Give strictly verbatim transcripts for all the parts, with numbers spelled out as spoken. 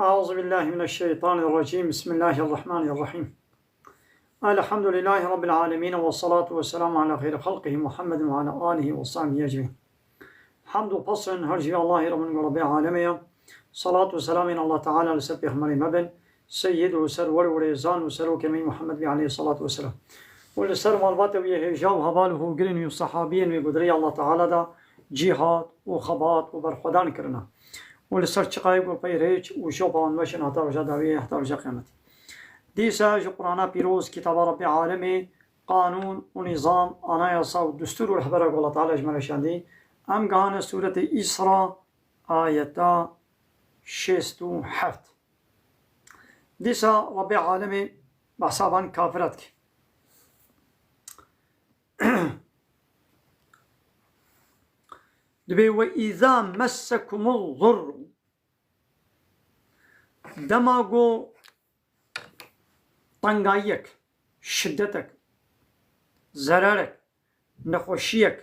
أعوذ بالله من الشيطان الرجيم. بسم الله الرحمن الرحيم. الحمد لله رب العالمين، والصلاة والسلام على خير خلقه محمد وعلى آله وصحبه أجمعين. Hamd û pes ên her jî Allahê Rabbin û Rabbê alemê ye. Salat û selamên Allah Teala li ser Pêxemberê me bin, Seyyid û Serwer û Rêzan û Serokê me Muhammed bî aleyhi salatu ve selam. Û li ser malbatê wî yê hêja û heval û hogirên wî û sehabiyên wî gudirê Allah Teala da cîhad û xebat û berxwedan kirina. Û li ser çiqayê ku pey rêç û şopa wan weş in heta roja dawiyê, heta roja qiyametê. Dîsa ji Qur'ana pîroz, kitaba Rabbê alemê, qanûn û nîzam, anayasa û destûr û rehbera ku Allah Teala ji me re şandî, em gihane sûretê Îsra, ayeta şêst û heft. Dîsa Rabbê alemê behsa van kafira dike. Dibê, "Ve îza messekumul zurru." Dema ku tengayiyek, şiddetek, zererek, nexweşiyek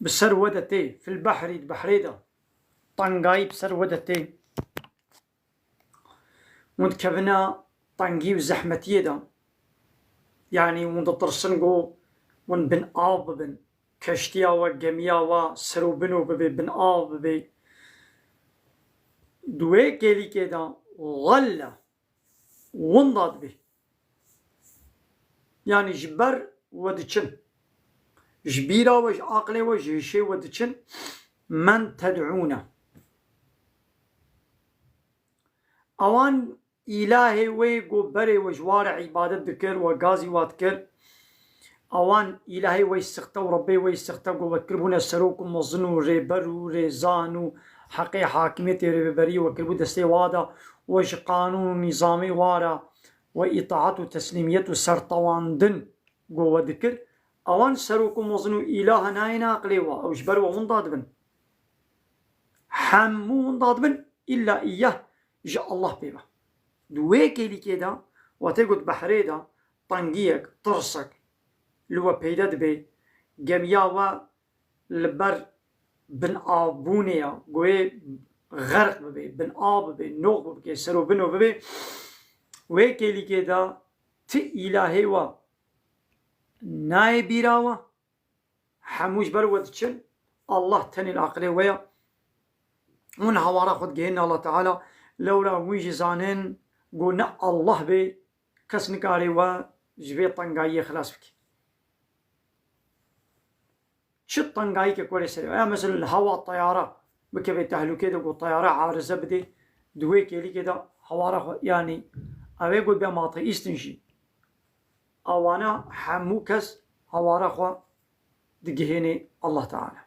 bi ser we de tê, fil behrî, di behrê de tengayî bi ser we de tê, hûn dikevine tengî û zehmetiyê de. Yanî hûn ditirsin ku hûn bin av bibin. Keştiya we, gemiya we ser û bin û bibe, bin av bibe. Di wê kêlîkê de zelle, winda dibe. Yanî ji ber we diçin. Ji bîra we, ji aqilê we, ji hişê we diçin. Men ted'ûne. Ewan îlahê wê ku berê we ji wa re îbadet dikir, we gazî wa dikir. Ewan îlahê wê sixte û Rebbê wê sixte ku we kiribûne serok û mezin û rêber û rêzan û heqê hakimiyetê rêveberiyê we kiribû destê wa de, we ji qanûn û nîzamê wa re we îtaat û teslîmiyet û sertewandin ku we dikir, ewan serok û mezin û îlaha nayêne aqilê we, ew ji ber we winda dibin. Hemû winda dibin, îlla îyah, ji Allah pê ve. Di wê kêlîkê de, we tê got behrê de, tengiyek, tirsek li we peyde dibe, gemiya we li ber binavbûnê ya, ku wê xerq bibe, bin av bibe, noq bibe, ser û bino bibe, wê kêlîkê de ti îlahê we nayê bîra we, hemû ji ber we diçin, Allah tenê li aqilê we ye. Hûn hewara xwe digihînin Allah Teala, lewra hûn jî zanin ku ne Allah bê, kes nikare we ji vê tengayiyê xilas bike. Çi tengayîkek were serê we, ya mesela li hewa teyara bikeve tehlûkê de ku teyara arize bide, di wê kêlîkê de hewara xwe, yanî ew ê got bê em ateîst in jî. Ewana hemû kes hewara xwe digihênê Allah Teala.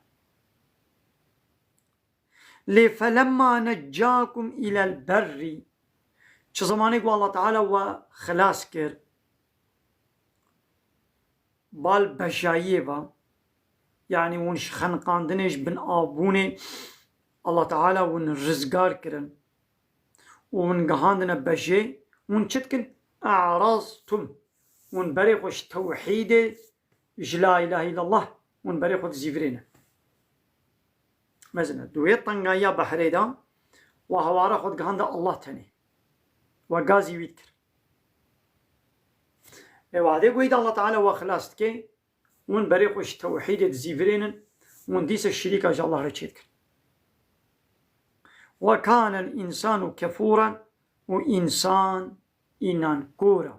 Lê felemma neccakum ilel berrî, çi zemanê ku Allah Teala we xilas kir, bal bejayiyê ve, yanî hûn ji xeniqandinê, ji bin avbûnê Allah Teala hûn rizgar kirin û hûn gihandine bejê, hûn çi dikin? E'raztum. Hûn berê xwe ji tewhîdê, ji la îlahe îllallah, hûn berê xwe dizîvirêne. Mezin e, di wê tengayiya behrê de, we hewara xwe digihande Allah tenê. We gazî wî dikir. Lê wadê ku êdî Allah Teala we xilas dike, hûn berê xwe ji tewhîdê dizîvirênin, hûn dîsa şirîka ji Allah re çêdikin. Ve kânel însanu kefûran, û însan înankor e.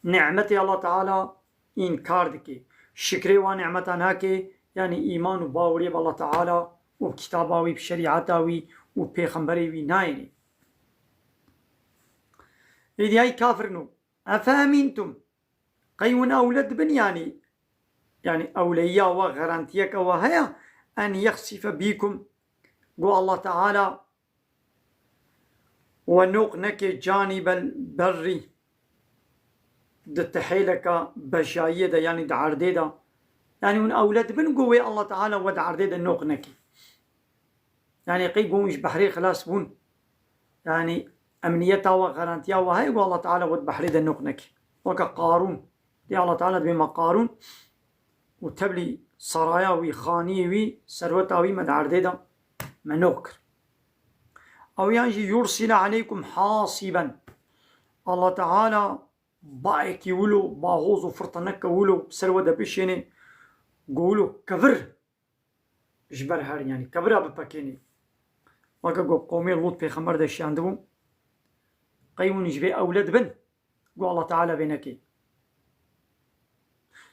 Nimetê Allah Teala înkar dike. Şikrê wan nimeta nake, yanî îman û baweriyê bi Allah Teala û kitaba wî, bi şerîeta wî û pêxemberê wî nayêne. Êdî ey kafirino. Efe emîntum. Qey hûn ewle dibin yanî, yanî ewleyiya we, garantiyeke we heye, en yexsife bîkum, ku Allah Teala we noq neke canîbel berrî, di tihêleka bejayiyê de, yanî di erdê de. Yanî hûn ewle dibin ku wê Allah Teala we di erdê de noq neke. Yanî qey ku hûn ji behrê xilas bûn. Yanî emniyeta we, garantiya we heye ku Allah Teala we di behrê de noq neke. Weke Qarûn. Dê Allah Teala dibê me Qarûn û tevlî seraya wî, xaniyê wî, serweta wî me di erdê de me noq kir. Ew yan jî yursile aleykum hasiben. Allah Teala bayekî wilo, bahoz û firtineke wilo ser we de bişêne, go wilo kevir ji ber her, yanî kevira bipekêne. Weke ku qomê Lût pêxember de şiyandibû, qey hûn ji vê ewle dibin, go Allah Teala vê neke.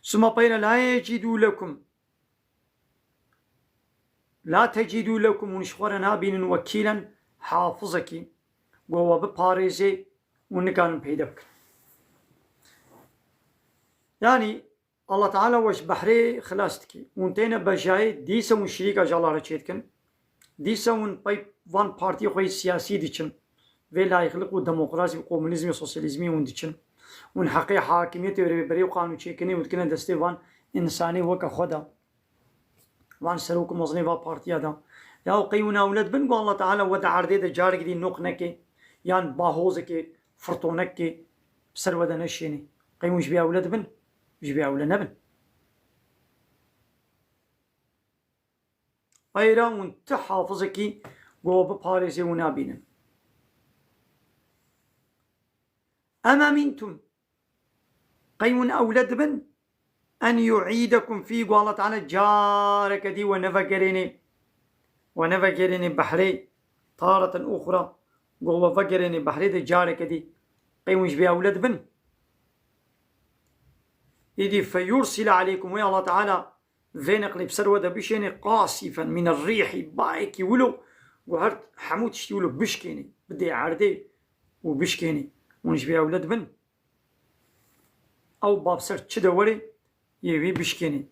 Suma peyre la yecîdû lekum, la tecîdû lekum, hûn ji xwe re nabînin wekîlen, hafizekî, go we biparêzê û nikarin peyde bikin. Yanî, Allah Teala we ji behrê xilas dike. Hûn têne bejayê, dîsa hûn şirîka ji Allah re çêdikin. Dîsa hûn pey van partiyê xwe yê siyasî diçin. Vê layîqlik û demokrasî û komunîzmê û sosyalîzmê hûn diçin. Hûn heqê hakimiyetê û rêveberî û qanûnçêkirinê hûn dikine destê van însanê weke xwe de. Van serok û mezinê va partiya de. Ya qey hûn ewle dibin ku Allah Teala we di erdê de carekî dî noq neke, yan bahozekê, firtonekê bi ser we de neşêne. Qey hûn ji vê ewle dibin? Ji vê ewle nebin. Xeyra hûn ti hafizekî ku we biparêze hûn nabînin. Em emîntum. Qey hûn ewle dibin? En yu'îdekum fî, ku Allah Teala careke dî we nevegerêne, we nevegerêne behrê, tareten uxra, ku we vegerêne behrê de careke dî. Qey hûn ji vê ewle dibin? Îdî feyursile aleykum, wê Allah Teala vê neqlê bi ser we de bişêne, qasîfen mîne rîhî, bayekî wilo, ku her hemû tiştî wilo bişkêne, bidê erdê û bişkêne. Hûn ji vê ewle dibin? Ew bavser çi de were, yê wî bişkêne.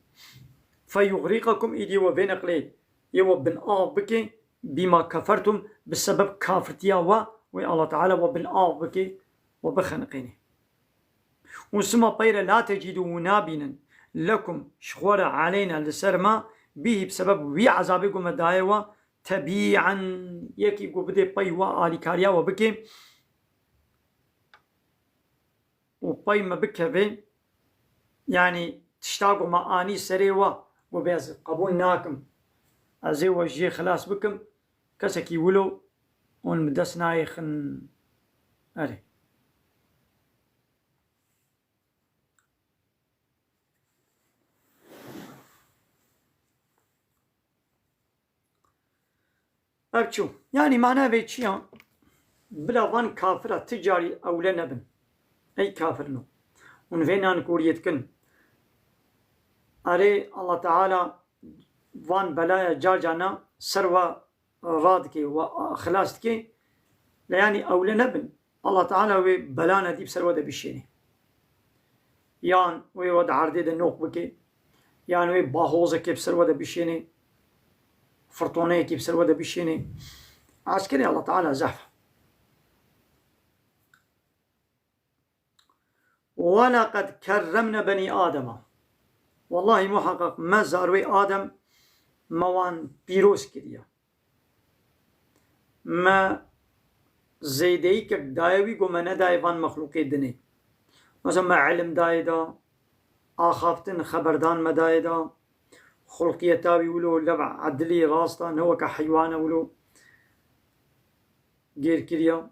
Feyugrîqekum, îdî we vê neqlê yê we bin av bike, bîma kefertum, bi sebeb kafirtiya we, wê Allah Teala we bin av bike, we bixeniqêne. Û sima peyre la tecîdû, û nabînin, lekum, ji xwe re, aleyna, li ser me, bîhî, bi sebeb wî ezabê ku me daye we, tebîen, yekî ku bidê pey we, alîkariya we bike û pey me bikeve, yanî tişta ku me anî serê we, ku bê ez qebûl nakim, ez ê we jê xilas bikim, kesekî wilo hûn bi dest nayêxin. Erê. Ev çû. Yanî mana vê çi ya? Bila van kafira ti carî ewle nebin. Ey kafirino. Hûn vê nankoriyê dikin. Erê, Allah Teala van belaya car carna ser we radike, we xilas dike. Lê yanî ewle nebin. Allah Teala wê belane dî bi ser we de bişêne. Yan wê we di erdê de noq bike, yan wê bahozekê bi ser we de bişêne, firtoneyekê bi ser we de bişêne. Eskerê Allah Teala zehf. Welaqad kerremne benî Adema. Wellahî muheqeq me zarwê Adem me wan pîroz kiriye. Me zêdeyîkek daye wî ku me nedaye van mexlûqê dinê. Mesela me ilim daye da, axaftin, xeberdan me daye da, xulqiyeta wî wilo lev edilî rast a, ne weke heywane wilo gêr kiriya.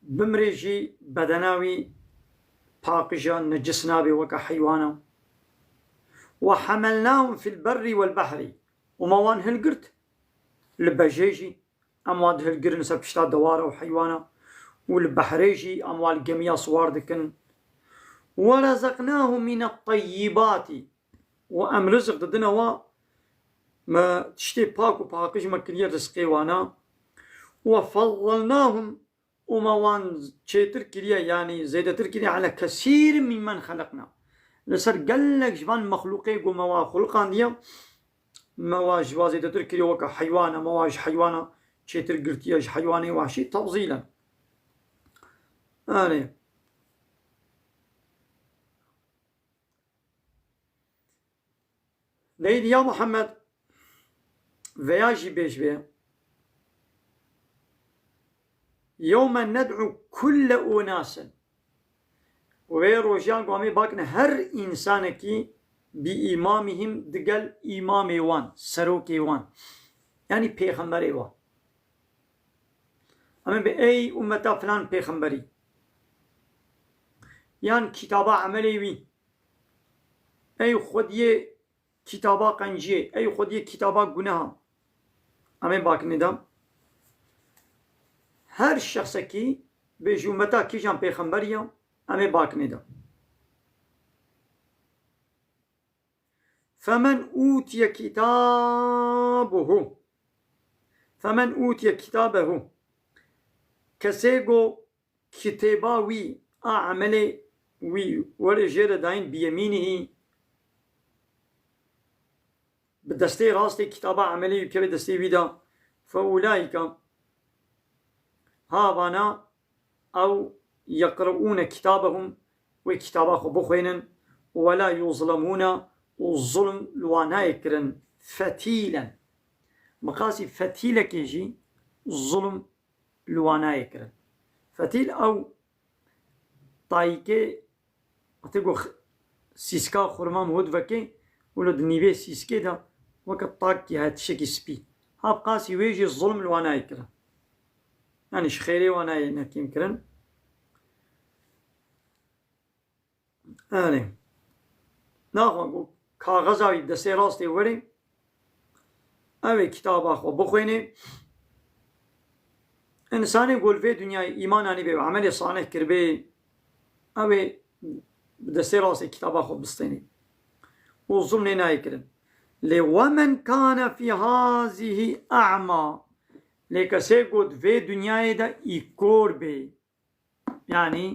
Bimrê jî bedena wî paqij e, necis nabe weke heywana. Ve hemelnahum fil berrî wel behrî. Û me wan hilgirt li bejê jî, em wan dihilgirin ser pişta dewara û heywana. Û li behrê jî em wan li gemiya siwar dikin. Ve rezeqnahum mine teyyibati. Û em rizik didine wa, me tiştê pak û paqij me kiriye rizqê wana. Ve fazzalnahum, û me wan çêtir kiriye, yanî zêdetir kiriye, ala kesîrin mimmen xeleqna. Li ser gelek ji van mexlûqê ku me wa xuliqandiye, me wa ji wa zêdetir kiriye, weke heywana, me wa ji heywana çêtir girtiye, ji heywanê wahşî tefzîlen. Erê. Deyî ya Muhammed, veya jî bêj vê. Yewme ned'u kulle unasin. Wê rojiyan ku em ê bakine her însanekî bi îmamihim, digel îmamê wan, serokê wan. Yanî pêxemberê wa. Em ê bê ey ummeta filan pêxemberî. Yan kitaba emelê wî. Ey xwediyê kitaba qenciyê, ey xwediyê kitaba guneha. Em ê bak nêda. Her şexsekî bê ji ummeta kîjan pêxemberî ya, em ê bak nêda. Femen utiye kitabuhu. Femen utiye kitabehu. Kesê go kitêba wî a emelê wî were jê re dayîn biyemînihî, bi destê rastê kitaba emelê wî keve destê wî de, fe ulaîka, ha vana ew yeqreûne kitabehum, wê kitaba xwe bixwînin, we la yuzlemûne, û zulm li wan nayê kirin, fetîlen. Bi qasî fetîlekê jî zulm li wan nayê kirin. Fetîl ew tayîkê, wextê ku x-, sîska xurma mihût vekê, wilo di nîvê sîskê de weke takî heye, tiştekî spî. Ha bi qasî wê jî zulm li wan nayê kirin. Yanî ji xêrê wan nayê nekêm kirin. Erê. Naxwe ku kaxeza wî destê rastê werê, ew ê kitaba xwe bixwênê. Însanê ku li vê dinyayê îman anîbê û emelê salih kiribê, ew ê bi destê rastê kitaba xwe bistênê. Û zulm lê nayê kirin. Lê wemen kane fî hazîhî a'ma. Lê kesê ku di vê dinyayê de î kor bê. Yanî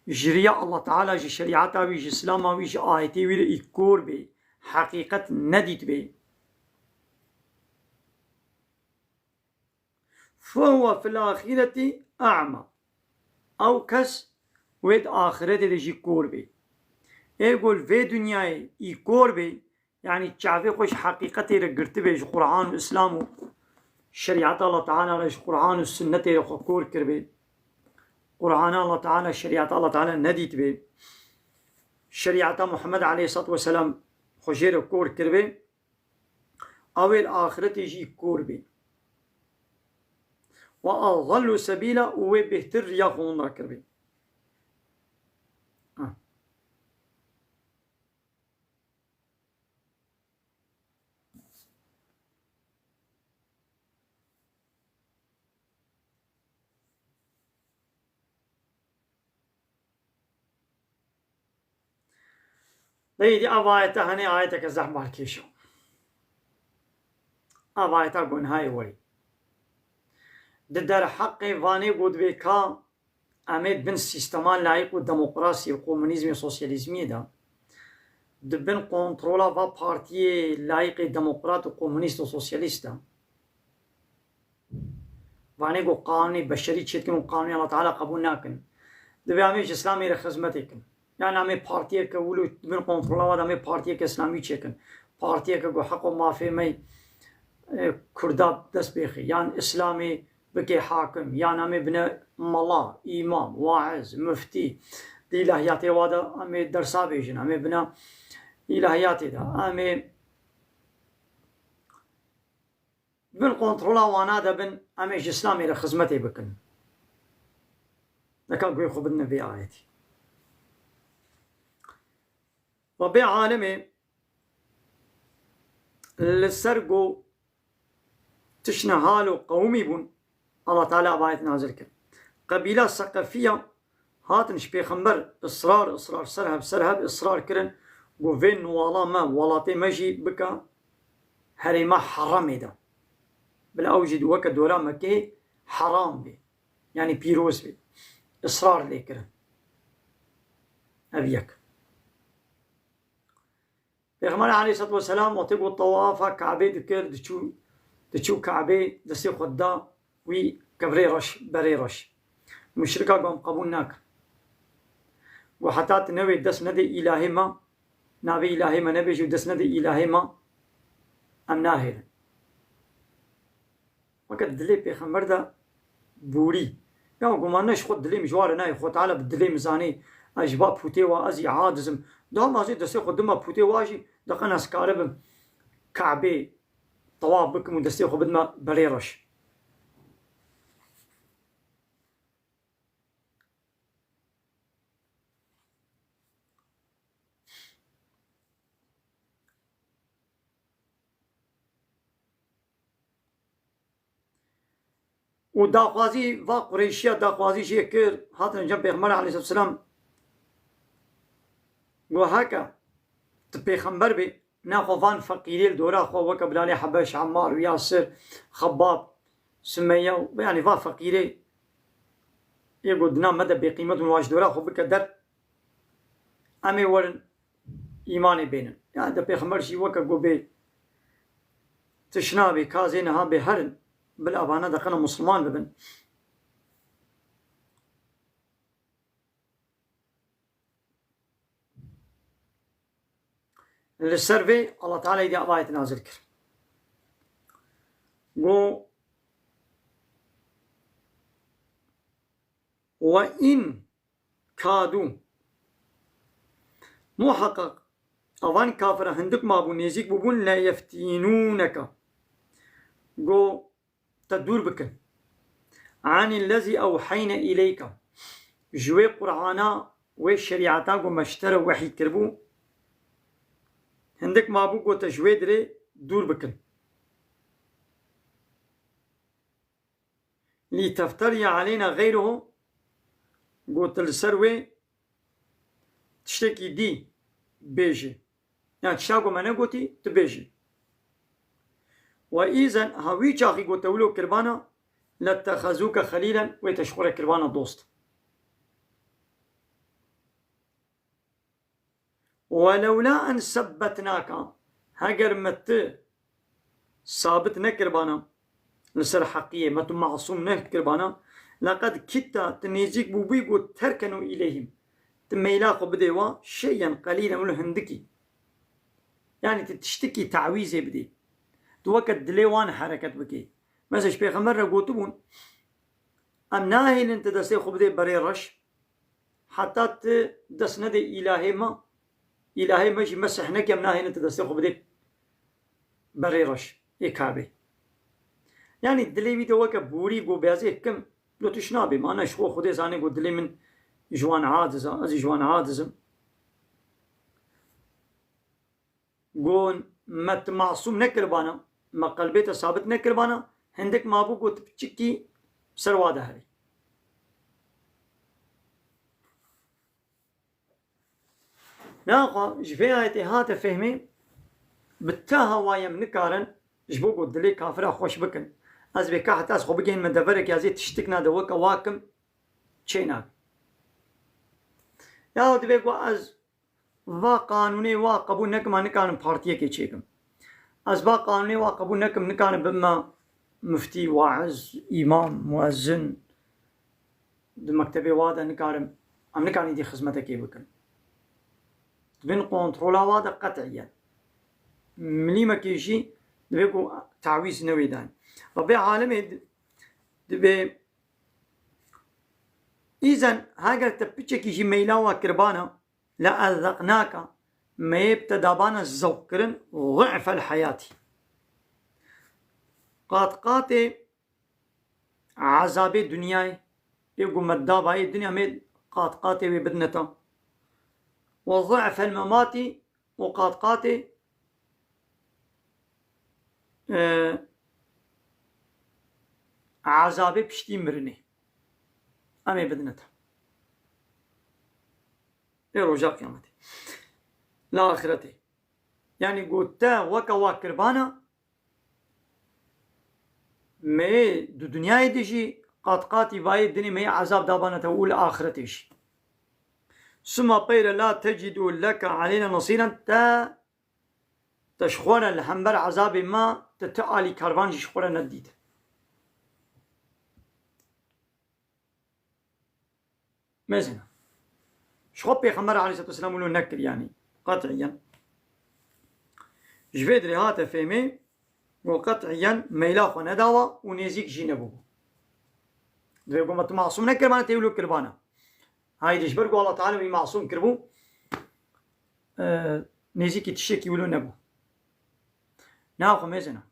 ji riya Allah Teala, ji şerîeta wî, ji silama wî, ji ayetê wî re î kor bê, heqîqet nedîtibê. Fehuwe fil axireti a'ma. Ew kes wê di axiretê de jî kor bê. Ê ku li vê dinyayê î kor bê, yanî çavê xwe ji heqîqetê re girtibê, ji Qur'an û Îslam û şerîeta Allah Teala re, ji Qur'an û sunnetê re xwe kor kiribê. Qur'ana Allah Teala, şerîeta Allah Teala nedîtibê. Şerîeta Muhammed aleyhissalatu vesselam xwe jê re kor kiribê. Ew ê li axiretê jî kor bê. Ve adallu sebîla, û wê bêhtir riya xwe winda kiribê. Ha. Lê îdî ev ayete henê ayeteke zehf balkêş e. Ev ayeta gunhayê werî. Di derheqê vanê ku dibê ka em ê di bin sîstema layîq û demokrasî û komunîzmê û sosyalîzmiyê de, di bin kontrola va partiyê layîqê demokrat û komunîst û sosyalîst de, vanê ku qanûnê beşerî çêdikin û qanûnê Allah Teala qebûl nakin. Divê em ê ji Îslamê re xizmetê kin. Yan em ê partiyeke wilo di bin kontrola wa de em ê partiyeke Îslamî çêkin. Partiyeke ku heq û mafê me, e, Kurda dest bêxê. Yan Îslamê bike hakim. Yan em ê bine mela, îmam, waiz, muftî. Di îlahiyatê wa de em ê dersa bêjin. Em ê bine îlahiyatê de. Em ê Bin kontrola wana de bin, em ê ji Îslamê re xizmetê bikin. Neka guhê xwe bidine vê ayetî. Rebbê alemê li ser ku tiştine hal û qewimî bûn, Allah Teala ev ayet nazil kir. Qebîla Seqefiya hatin ji pêxember israr, israr, ser hev, ser hev israr kirin, ku vê nuwala me, welatê me jî bike herêma heramê de. Bila ew jî weke dora Mekê heram bê. Yanî pîroz bê. Israr lê kirin. Ev yek. Pêxember aleyhissalatu vesselam wextê ku tewafa Kabê dikir, diçû, diçû Kabê destê xwe da wî kevirê reş, berê reş. Muşrika got, em qebûl nakin. Got, heta tu newê dest nedê îlahê me, navê îlahê me nebêjî û dest nedê îlahê me, em nahêlin. Weke dilê pêxember de bûrî. Ya guman ne ji xwe dilê min ji wa re nayê. Xwe Teala bi dilê min zanê. Ez ji ba pûtê wa ez î aciz im. Daha mazê destê xwe dima pûtê wa jî deqen ez karibim Kabê tewaf bikim û destê xwe bidime berê reş. Û daxwazî va Qureyşiya daxwazî jê kir, hatin cem Pêxember aleyhisselam, got, heke tu pêxember bî, nexwe van feqîrê li dora xwe weke Bilalê Hebeş, Emmar û Yasir, Xebbab, Sumeyye û, yanî, va feqîrê ê got dina me de bêqîmet û wa ji dora xwe bike der, em ê werin îmanê bênin. Yanî de Pêxember jî weke got bê tişna bê, ka zê niha bê herin, bila vana de qena Musulman bibin. Li ser vê Allah Teala êdî ayet nazil kir. Got, "Ve in kadu." Muhaqqaq, evan kafira hindik mabû, nêzîk bûbûn, "le yeftinûneke." Got, te dûr bikin. "Anillezî ewheyne îleyke." Ji wê Qur'ana, wê şerîeta ku me ji te re wehy kiribû, hindik mabû ku te ji wê dirê dûr bikin. "Lî tefterî aleyna xeyrehu", got, li ser wê tiştekî dî bêjî. Yan tişta ku me negotî, tu bêjî. "Ve îzen", ha wî çaxî ku te wilo kiribana, "lettexezûke xelîlen", wê te ji xwe re kiribana dost. "Ve lewla en sebbetnaka", heger me tu sabit nekiribana li ser heqiyê, me tu masûm nekiribana, "leqed kitta", tu nêzîk bûbî ku "terkenû îleyhim", tu meyla xwe bidê wa, "şeyen qelîlen", wilo hindikî. Yanî tu tiştikî tawîzê bidê. Tu weke dilê wan hereket bikê. Mesela ji Pêxember re gotibûn, "Em nahêlin tu destê xwe bidê berê reş, heta tu dest nedê îlahê me, îlahê me jî mesih neke, em nahêlin tu destê xwe bidê berê reş ê Kabê." Yanî dilê wî de weke borî got, "Bêzê kim, lo tu ji nabê, ma ne ji xwe Xwedê zanê got dilê min ji wan aciz e, ez jî ji wan aciz im." Got, "Me tu masûm nekiribana, me qelbê te sabit nekiribana, hindik mabû got tu piçikî ser wa de herî." Naxwe ji vê ayetê hate fehmê, bi teha wa em nikarin ji bo ku dilê kafira xweş bikin. Ez vê ka heta ez xwe bigihînim deverek ya zê tiştik nade weke wa kim çê nakim. Ya divê ku ez va qanûnê wa qebûl nekim, a nikarim partiyekê çêkim. Ez va qanûnê wa qebûl nekim, nikarim bibime muftî, waiz, îmam, muezzin. Di mektebê wa de nikarim, em nikarin êdî xizmetekê bikin. Di bin kontrola wa de qet'iyen. Milîmekê jî divê ku tawîz newê dan. Rebê alemê di-, divê îzen heger te piçekî jî meyla wa kirbana, "Le'ezeqnaka", me yê bi te dabana zewqkirin, "ضعف الحياة". Qat qatê ezabê dinyayê, ê ku me dabayê dinya me qat qatê wê bidine te. "Ve ضعف الممات", û qat qatê, e, ezabê piştî mirinê. Em ê bidine te. Ê roja qiyametê. Li axiretê. Yanî got te weke wa kirbana, me yê di dinyayê de jî qat qatî vayê dinê me yê ezab dabane te û li axiretê jî. Sima peyre la tecîdu leke aleyna nasîren, te, te ji xwe re li hember ezabê me, te ti alîkarvan jî ji xwe re nedît. Mêzina. Ji xwe Pêxember aleyhisselatu vesselam wilo nekir, yanî qet'iyen. Ji vê dirê hate fêmê, got qet'iyen meyla xwe nedawa û nêzîk jî nebû. Divê got me tu masûm nekiribana, tê wilo kiribana. Haydi ji ber ku Allah Teala wî masûm kiribû, e, nêzîkî tiştekî wilo nebû. Naxwe mêzina.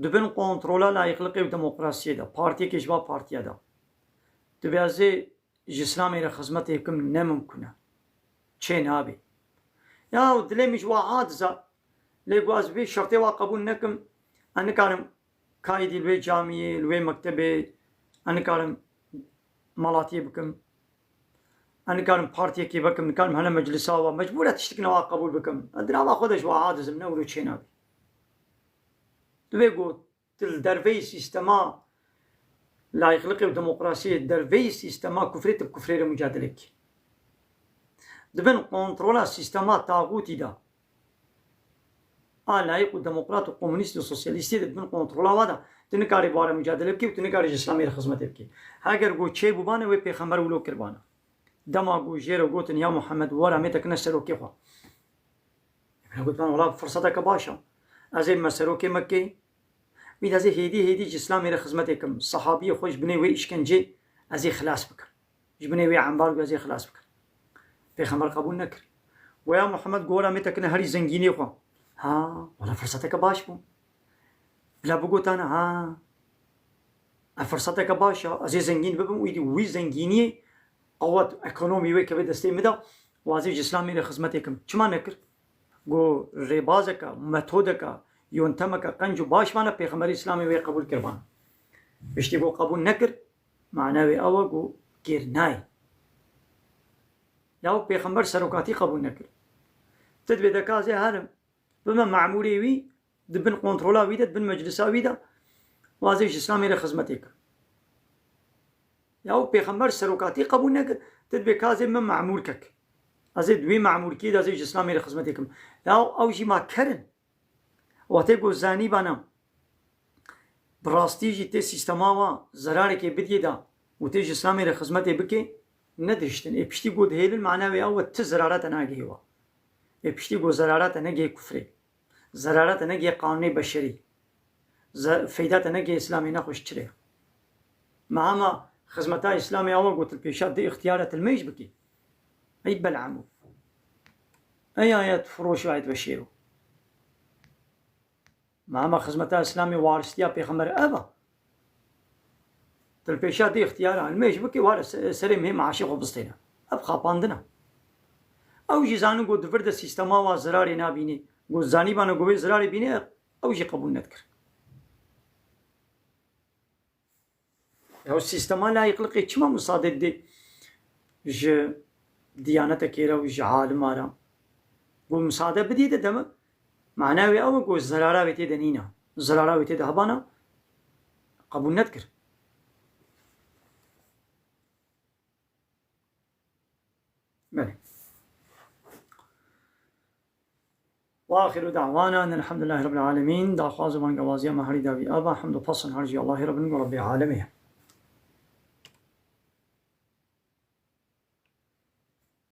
Di bin kontrola layîqliqê û demokrasiyê de, partiyekê ji va partiya de. Divê ez ê ji Îslamê re xizmetê bikim, ne mimkun e. Çê nabê. Ya dilê min ji wa aciz e. Lê ku ez vê şertê wa qebûl nekim, ez nikarim kaîdî li wê camiyê, li wê mektebê, ez nikarim malatiyê bikim. Ez nikarim partiyekê vekim, nikarim hene meclisa wa. Mecbûr e tiştekî ne wa qebûl bikim. Ez di nava xwe de ji wa aciz im, ne wilo çê nabê. Divê ku tu li derveyî sîstema layîqliqê û demokrasiyê, derveyî sîstema kufrê, tu bi kufrê re mucadelê bikî. Di bin kontrola sîstema taxûtî de, a layîq û demokrat û komunîst û sosyalîstî de, di bin kontrola wa de, tu nikarî bi wa re mucadelê bikî û tu nikarî ji Îslamê re xizmetê bikî. Heger ku çêbûbane, wê pêxember wilo kiribane. Dema ku jê re gotin, "Ya Muhammed, were mê tekine serokê xwe." Min gotibana, "Wela firseteke baş e. Ez ê me serokê Mekkê." Wî de ez ê hêdî hêdî ji Îslamê re xizmetê kim. Sehabiyê xwe ji binê wê îşkencê ez ê xilas bikim. Ji binê wê embargo ez ê xilas bikim. Pêxember qebûl nekir. "Wela Muhammed, gora mê tekine herî zengînê xwe." Ha, wela firseteke baş bû. Bila bigotana, ha, ev firseteke baş e, ez ê zengîn bibim û îdî wî zengîniyê, qewet, ekonomî wê keve destê min de û ez ê ji Îslamê re xizmetê kim. Çima nekir? Got, rêbazeke, metodeke, yontemeke qenc û baş mane, pêxemberî Îslamê wê qebûl kiribana. Piştî got qebûl nekir, mana wê ew e got kêr nayê. Ya pêxember serokatî qebûl nekir. Ti dibê de ka ez ê herim, bime memûrê wî, di bin kontrola wî de, di bin meclisa wî de, û ez ê ji Îslamê re xizmetê kim. Ya pêxember serokatî qebûl nekir, ti dibê ka ez ê min memûr kek. Ez ê di wî memûrkiyê de ez ê ji Îslamê re xizmetê kim. Ya ew jî ma ker in. Wextê ku zanîbana bi rastî jî tê sîstema wa zerarekê bidiyê de û tê ji Îslamê re xizmetê bike, nedihiştin. Ê piştî ku dihêlin, mana wê ew e ti zerara te nagihê wa. Ê piştî ku zerara te negihê kufrê. Zerara te negihê qanûnê beşerî. Ze-, feyda te negihê Îslamê, nexweş çi rê. Ma hema xizmeta Îslamê ew e ku tu li pêşa di îxtiyara tu li mêj bikî. Ey bel'emû. Ey ayet firoş û ayet beşêro. Ma hema xizmeta Îslamê waristiya pêxember ev e. Tu li pêşa dê îxtiyara li mêj bikî, were se-, serê mihê meaşê xwe bistêne. Ev xapandin e. Ew jî zanin ku di vir de sîstema wa zirarê nabînî. Ku zanîbana ku wê zirarê bîne, ew jî qebûl nedikir. Ya sîstema layîqliqê çima misade didê ji diyanetekê re û ji alima re? Ku misade bidî de deme, mana wê ew e ku zerara wê tê de nîne. Zerara wê tê de hebana, qebûl nedikir. Belê. Ve axiru da'wana enelhamdülillahi rabbil alemin. Daxwaz û bangewaziya me herî dawî ava, hemd û pesn her jî Allahê Rabbin ku Rabbê alemê ye.